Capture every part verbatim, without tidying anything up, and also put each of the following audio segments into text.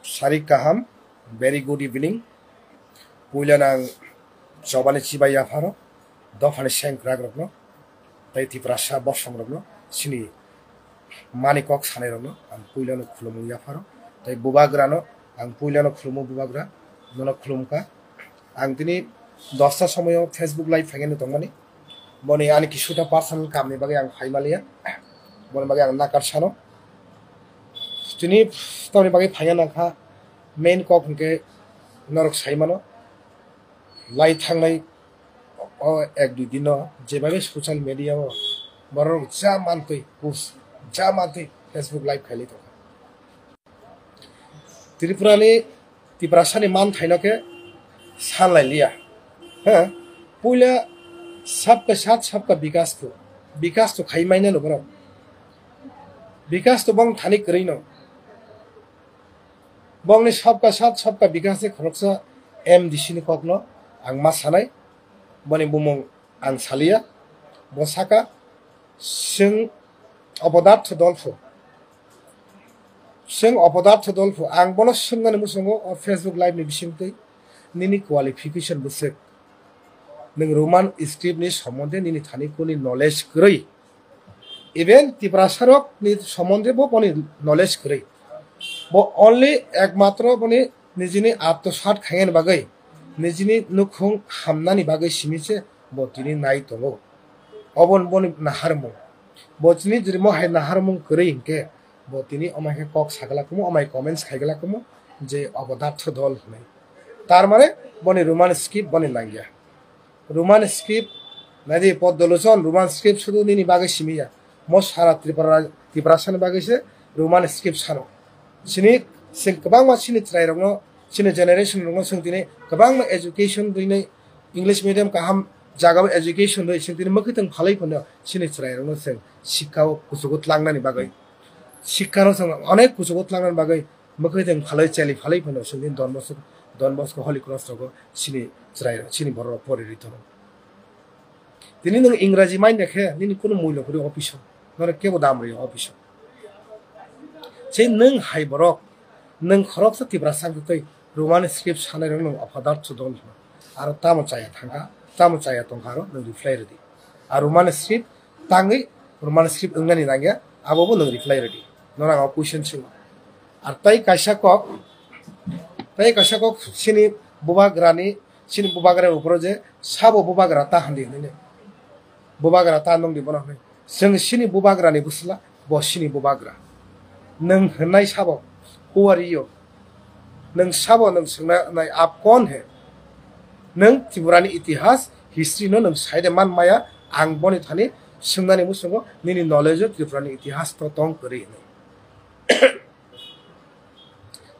Sarik kaham, very good evening. Puila nang chobani chibai yapharo, dophani sengkrak rokno, tei Tiprasa bosong rokno, sini mani kok sanai rokno, ang puilano khulumung yapharo, tei bubagrano, ang puilano khulumu bubagra, nono khulumka. Ang tini dosta somoyo Facebook live phaigani tongmani. Boni ani kisuta personal kamni bagwi ang phaimaliya. Boni bagwi ang nakar sano. Tini tamni bagwi phaina nangkha main kok hwnkhe norok saimano. Lai thangnai o ek dui dino jebabe social media o borok ja mantwi post, ja mantwi Facebook live khailai tongkha. Tripurani, Tiprasani manthaino khe sanlailiya. Ha? Puila sabka sath sabka bikas to, bikas to khai manya no borok. Bikas to bong thani kwrwi no. Bongni sabka sath sabka bikas ni khoroksa M D C ni kokno ang ma sanai. Boni bumung ang saliya. Bo saka, chwng opodartho dol pho. Chwng opodartho dol pho. Ang bono swngnani muchungo o Facebook live ni bisingtwi nini qualification bwswk. Nwng Roman script ni somonde nini thani kuni knowledge kwrwi. Even Tiprasa rok ni somonde bo boni knowledge kwrwi. Bo only ekmatro boni nijini atmosat khainani bagwi, nijini nukhung hamnani bagwi simi se bo tini nai tongo. Oboni boni naharmung. Bo tini jirimo hai naharmung kwrwi hinkhe bo tini omai khe kok sagala kumu, omai comments khaigala kumu je opodartho dol hinwi. Tar mane boni Roman script boni nangya. Roman script, naidi Poddolochon Roman script sudu nini bagwi simiya. Mo sara Tripura, Tiprasani bagwi se Roman script sano. Chini, chwng kwbangma chini chwrairokno, chini generation rokno chwng tini kwbangma education rwinai English medium kaham jagao education rwi chwng tini mwkhwtwng phalwi phano chini chwrairokno chwng sikkao kuchugo tlangnani bagwi. Sikkano chwng onek kuchugo tlangnani bagwi mwkhwtwng phalwi cheli phalwi phano chwng tini Don Bosco, Don Bosco Holy Cross rogo chini chwrairok, chini bororok pori rwi tongo. Tini nwng Ingraji manya khe nini kunu muilo kwrwi office o, norok kebo dam rwi office o. Sei nwng hai borok, nwng khoroksa Tiprasa wngtwi Roman script sanai rok nwng opodartho dol hino. Aro tamo chaya thangkha, tamo chaya tongkha aro nwng reply rwdi. A Roman script tangwi Roman script wngnani nangya, abo bo nwng reply rwdi. Norok ang o question singo. Ar tai kaisa kok, tai kaisa kok chini bubagrani, chini bubagra uporo je sabo bubagra ta handi hinwi. Bubagra ta nungdi bono hinwi. Chwng chini bubagrani bwsla, bo chini bubagra. Nwng hwnwi sabo, who are you? Nwng sabo nwng swngna nai, aap kaun hai? Nwng Tripurani itihas, history no nwng saide man maya, ang boni thani swngnani muchungo nini knowledge o Tripurani itihas to tong kwrwi hinwi.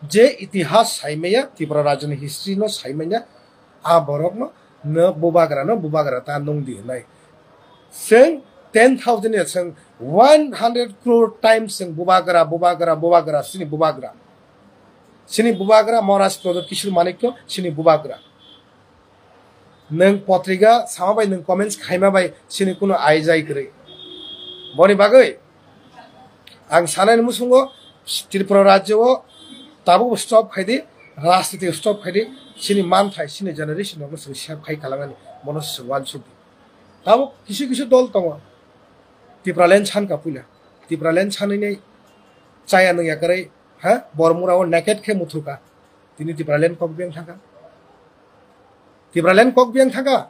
Je itihas saimaya, Tripura rajyoni history no saimaya, a borokno no bubagra no bubagra ta nungdi hinwi. Chwng ten thousand ya chwng one hundred crore times chwng bubagra, bubagra, bubagra, chini bubagra. Chini bubagra Maharaj Pradyot Kishore Manikya, chini bubagra. Nwng potrika sama bai, nwng comments khaima bai chini kuno aijai kwrwi. Boni bagwi ang sanani muchungo Tripura rajyo o tabuk stop khaidi, rajniti stop khaidi, chini manthai, chini generation rokno chwng save khai kalangnani, bono chwng uansukdi. Tabuk kisu kisu dol tongo, Tipraland sanka puila, Tipraland sanwi nai chaya nungya kwrwi, ha, Bormura o naked khe muthurka, tini Tipraland kok beng thangka. Tipraland kok beng thangka.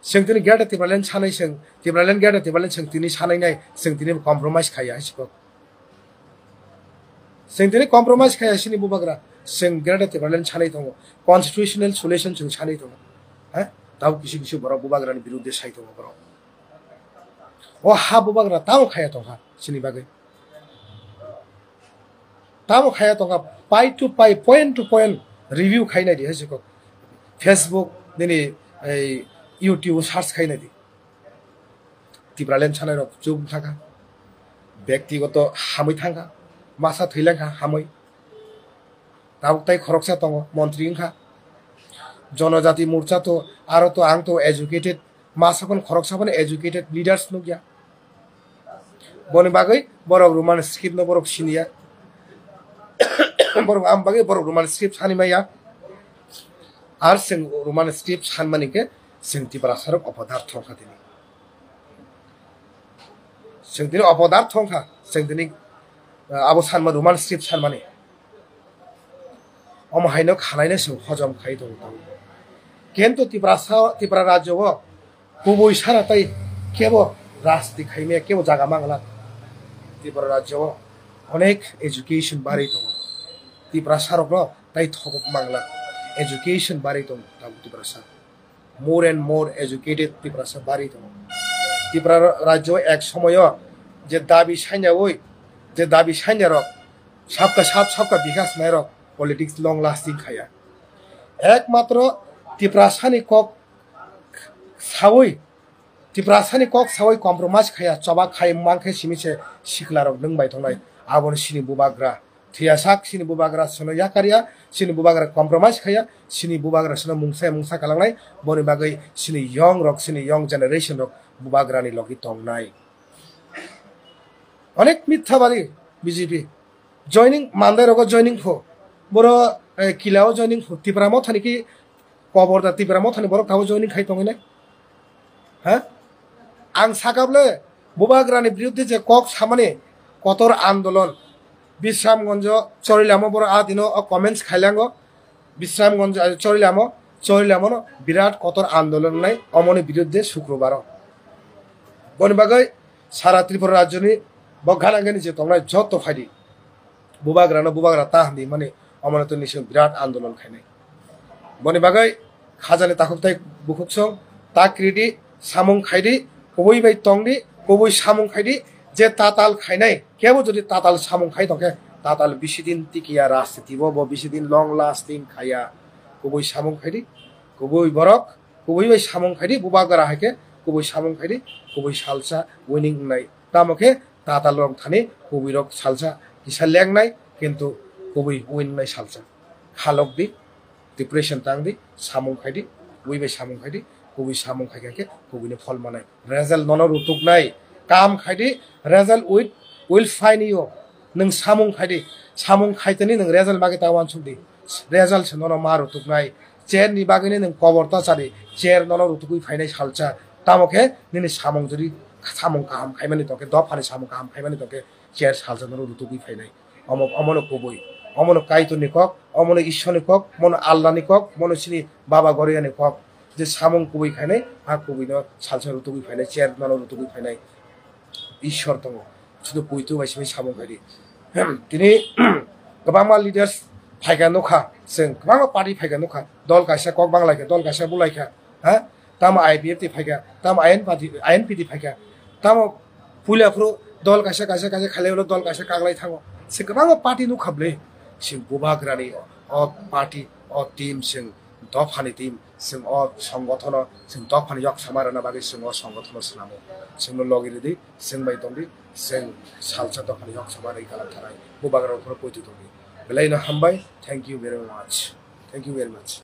Chwng tini Greater Tipraland sanai chwng, Tipraland Greater Tipraland chwng tini sanai nai, chwng tini compromise khaiya hai sikok. Chwng tini compromise khaiya chini bubagra, chwng Greater Tipraland sanai tongo, constitutional solution chwng sanai tongo. Ha? Tamo kisu kisu borok bubagrani birudde sai tongo borok. O ha bubagra tamo khaiya tongkha chini bagwi. Tamo khaya tongkha, pai to pai, point to point review khainai di, hai se kok. Facebook, nini ei YouTube search khainai di. Tipraland sanai rok chuk thangkha. Bektigoto hamwi thangkha. Masa thwilang kha hamwi. Tabuk tai khoroksa tongo, montri wngkha. Jonojati Morcha to, aro to ang to educated, masa phano khoroksa phano educated leaders nukya. Boni bagwi borok Roman script no borok siniya. Borok ang bagwi borok Roman script sani maya. Ar chwng Roman script sanmani khe chwng Tiprasa rok opodar thongkha tini. Chwng tini opodar thongkha, chwng tini, ah, abo sanma Roman script sanmani. Omo haino khalaino chwng hojom khai tongo tamo. Kintu Tiprasa, Tipra rajyo o kubui sana tei kebo rajniti khaimaya kebo jaga mangla. Tipra rajyo o onek education barwi tongo. Tiprasa rokno tei thobok mangla. Education barwi tongo tamo Tiprasa. More and more educated Tiprasa barwi tongo. Tipra rajyo ek somoyo je dabi sanya oi, je dabi sanya rok, sabka sab, sabka bikas nai rok politics long lasting khaya. Ekmatro Tiprasani kok sawi, Tiprasani kok sawi compromise khaya, choba khai mankhe simi se sikla rok nwng bai tongnai. Aboni sini bubagra. Thiyasak sini bubagra sono yakarya, sini bubagra compromise khaya, sini bubagra sono mungsa mungsa kalangnai, boni bagwi sini young rok, sini young generation rok bubagrani logi tongnai. Onek mitha bari B J P. Joining mandai rogo joining pho. Boro, eh, kilao joining pho. Tipra mothani ki kobor da Tipra mothani borok tabo joining khai tongwi nai. Ha? Ang sakable bubagrani biruddhe je kok samani kotor andolon. Bisramgonjo Chorilamo boro a dino o comments khailango. Bisramgonjo, eh, Chorilamo, Chorilamono birat kotor andolon nai omoni biruddhe Sukrobaro. Boni bagwi sara Tripura rajyoni bo ganangani je tongnai joto phaidi. Bubagrano bubagra ta handi mani omono tini se birat andolon khainai. Boni bagwi khajani takhuk tai bukhuksong ta kridi samung khaidi, kubui bai tongdi, kubui samung khaidi, je tatal khainai, kebo jodi tatal samung khai tongkhe, tatal bisidin tikiya rajniti bo, bo bisidin long lasting khaya, kubui samung khaidi, kubui borok, kubui bai samung khaidi, bubagra haikhe kubui samung khaidi, kubui salsa winning wngnai. Tamo khe tatal rok thani kubui rok salsa kisa lengnai, kintu kubui win wngnai salsa. Khalok di, depression tang di, samung khai di, kubui bai samung khai di, kubui samung khai khe kubui ni phol manai. Result nono rutuk nai, kam khai di, result with will find you. Nwng samung khai di, samung khai tani nwng result bagwi ta wansuk di. Result se nono ma rutuk nai. Chair ni bagwi ni nwng kobor ta chari, chair nono rutugwi phainai salsa. Tamo khe nini samung jodi samung kaham khaimani tongkhe, dophani samung kaham khaimani tongkhe chair salsa nono rutugwi phainai. Omo, omono kubui, omono Kaitorni kok, omono Ishwarni kok, mono Allahni kok, mono chini Baba Goriani kok. Je samung kubui khainai, a kubuino salsa rutugwi phainai, chair nono rutugwi phainai. Ishwar tongo. Sudu puitu bai simi samung khaidi. Tini kwbangma leaders phaikha nukha, chwng kwbangma party phaikha nukha. Dol kaisa kok banglaikha, dol kaisa bulaikha. Ha? Tamo I P F T phaikha, tamo I N P T, I N P T phaikha. Tamo puila phuru dol kaisa, kaisa, kaisa khailai ulo dol kaisa kaglai thango. Se kwbangma party nukha bwle. Se bubagrani o party, o team, se dophani team. Chwng o songothono, chwng dophani yok sama rwna bagwi chwng o songothono swnamo. Chwngno logi rwdi, chwng bai tongdi, chwng salsa dophani yok sama rwgwi kalam thanai. Bubagra rokno poito tongdi. Belaino hambai. Thank you very much. Thank you very much.